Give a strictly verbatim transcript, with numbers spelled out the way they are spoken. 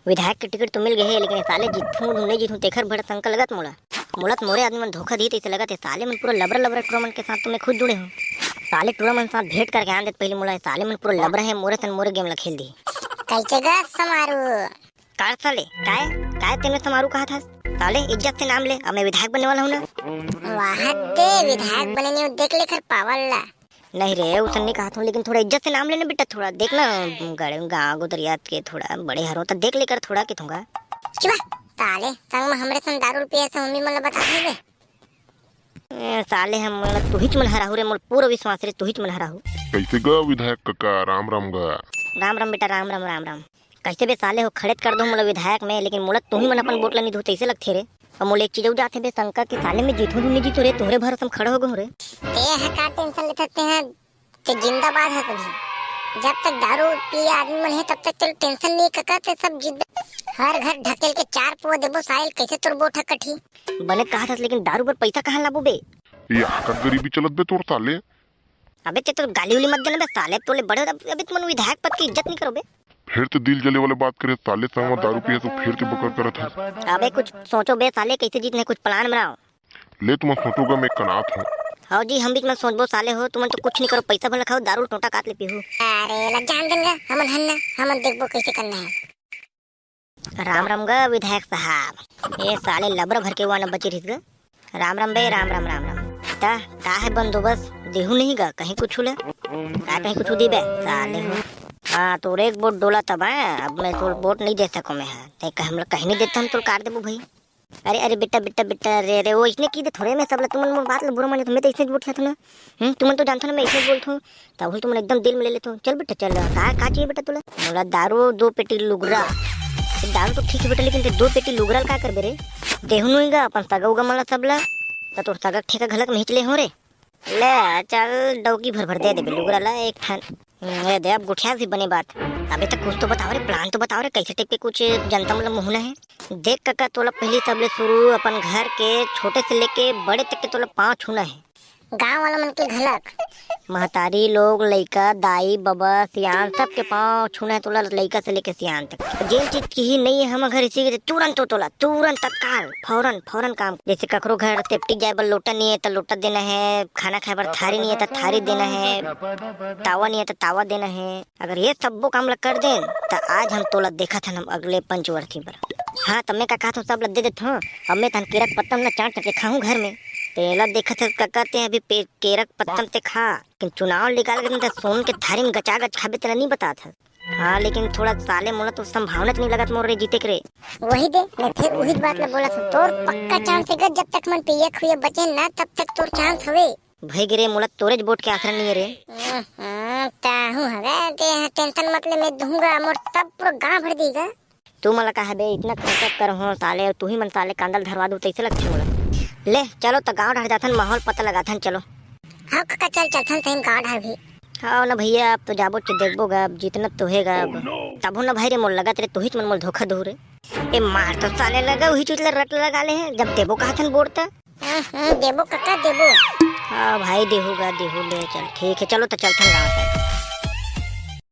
विधायक के टिकट तो मिल गए हे, लेकिन साले जीतहूँ धुन नहीं जीतहूँ, तेखर बड़ा शंका लगत मोला। मोला तो मोरे आदमी मन धोखा दी, तैसे लगत हे साले मन पूरा लबरा लबरा टूरा मन के साथ तो मैं खुद जुड़े हूँ। साले टूरा मन साथ भेंट करके आन देत पहले मोला, साले मन पूरा लबरा है, मोरे सन मोरे गेम ला खेल दी। कैसे गा समारू? का साले, काय, काय तेने समारू कहा था? साले इज्जत से नाम ले, अब मैं विधायक बनने वाला हूँ ना। वाह दे, विधायक बने नहीं, देख ले कर पावल ला। नहीं रे, उसन नहीं कहा था, लेकिन थोड़ा इज्जत से नाम लेना बेटा, थोड़ा देख ना, गड़े गाँव गुदरियात के थोड़ा बड़े हरो तो देख लेकर थोड़ा के थोंगा। चुप, साले संग में हमरे संग दारू पिए से मम्मी मन ला बता देबे। ए, साले हम मन तुहिच मन हराहू रे, मोर पूरा विश्वास रे, तुहिच मन हराहू। कैसे गा विधायक कका, राम राम गा। राम राम बेटा, राम राम, राम राम। कैसे बे साले हो, खड़ेत कर दो मोला विधायक में, लेकिन मोला तुही मन अपन वोट ला नहीं दो, तैसे लगथे रे। और मोला एक चीज अउ जाथे बे शंका कि साले मैं जीतूं नहीं जीतूं रे, तोहरे भरोसे में खड़ा हो गए रे। ते ह का टेंशन लेथस ते ह, ते जिंदाबाद है कभी। जब तक दारू पिए आदमी मन है तब तक तेल टेंशन नहीं कका, ते सब जिद्द। हर घर ढकेल के चार पुआ देबो साइल, कैसे तोर वोट ह कटही? बने कहा था, लेकिन दारू पर पैसा कहाँ लाबो बे? ये आका गरीबी चलत बे तोर साले। अबे ते तो गाली उली मत देना बे साले, तोले बड़े अबे तुमन विधायक पद की इज्जत नहीं करो बे। फिर तो दिल जले वाले बात करे साले, संगवा दारू पिए तो फिर के बकर करत हस। अबे कुछ सोचो बे साले, कैसे जीतने, कुछ प्लान बनाओ। ले तुमन सोचोगा, मैं कनात हूँ। हाँ जी, हम बीच में सोचबो साले हो, तुमन तो कुछ नहीं करो, पैसा भला खाओ, दारू टोटा काट ले पीहू। अरे ला जान देन गा, हमन हन ना, हमन देखबो कैसे करना है। राम राम गा विधायक साहब। ए साले लबरा भर के वाना बचे रहिस गा। राम राम बे, राम राम, राम राम। ता का है बंदोबस्त, देहू नहीं गा कहीं कुछ ले? का कहीं कुछ दी बे साले हो? हाँ, तोर एक वोट डोला तब है, अब मैं तोर वोट नहीं दे सकूँ मैं, हाँ। ते कह, हम लोग कहीं नहीं देते, हम तोर काट देबो भाई। अरे अरे बेटा बेटा बेटा, रे रे, वो इसने की दे थोड़े में सब ला, तुमन मोर बात ला बुरा माने तो मैं तो इसने वोट था ना। हम्म, तुमन तो जानथो ना मैं इसने बोलथो, तब तुमन एकदम दिल में ले लेथो। चल बेटा चल, का का चाहिए बेटा तोला? मोला दारू, दो पेटी लुगरा। दारू तो ठीक है बेटा, लेकिन ते दो पेटी लुगरा ला का करबे रे? देहू नुई गा अपन सगा उगा मन ला सब ला, त तोर सगा ठेका घलक नहीं चले हो रे। ले चल, डौकी भर भर दे देबे लुगरा ला एक ठन। हम्म, ये दे, अब गोठिया से बने बात। अबे तो कुछ तो बताओ रे, प्लान तो बताओ रे, कैसे टाइप के कुछ जनता मतलब मुहना है। देख कका, तोला पहली सबले शुरू अपन घर के छोटे से लेके बड़े तक के तोला पाँव छूना है। गांव वाला मन के घलक। महतारी लोग, लइका, दाई, बबा, सियान, सबके पाँव छूना है तोला, लइका से लेके सियान तक। जेन चीज की ही नहीं है हम घर इसी के, तुरंत तो तोला, तुरंत तत्काल, फौरन, फौरन काम। जैसे ककरो घर सेप्टिक जाए बर लोटा नहीं है त लोटा देना है, खाना खाए बर थारी नहीं है त थारी देना है, तावा नहीं है त तावा देना है। अगर ये सब्बो काम ला कर देन, त आज हम तोला देखत हन हम अगले पंचवर्षी बर। हाँ, त मैं का कहत हूँ, सब ला दे देत हूँ। अब मैं तहन केरा के पत्ता ला चाट के खाहूँ घर में। तेला देखत हस कका, ते अभी पे-, केरा के पत्ता ते खा, लेकिन चुनाव निकाल के त सोन के थारी में गचा गच खाबे, तेला नहीं बतात हस। हाँ, लेकिन थोड़ा साले मोला तो संभावना तो नहीं लगत मोर रे जीते के रे। वही दे, मैं फिर वही बात ला बोला था, तोर पक्का चांस है, जब तक मन पे एक हुए बचे ना, तब तक तोर चांस हवे। भई गे रे, मोला तोरेच वोट के आसरा नहीं है रे। हम्म, ताहू हवे, ते टेंशन मत ले, मैं दूंगा, मोर सब पूरा गांव भर देगा। तू मोला कहा बे, इतना खर्चा कर हो साले, तू ही मन साले कांदल धरवा दू, तैसे लगथे मोला। ले, चलो त गांव ढार जाथन, माहौल पता लगाथन, चलो। हाँ कका, चल, चलथन सही गांव ढार भी। हाँ ना भैया, अब तो जाबो च देखबो गा, अब जीतना तो हेगा अब। तभो ना भाई रे, मोर लगत रे, तू ही मन मोल धोखा दू रे। ए मार तो साले लगा, वही चीज ला रट लगा ले है, जब देबो कहा थन वोट त। हम्म, हम्म, देबो कका, देबो। हाँ भाई, देहू गा, देहू ले, चल ठीक है, चलो त चलथन गाँव से।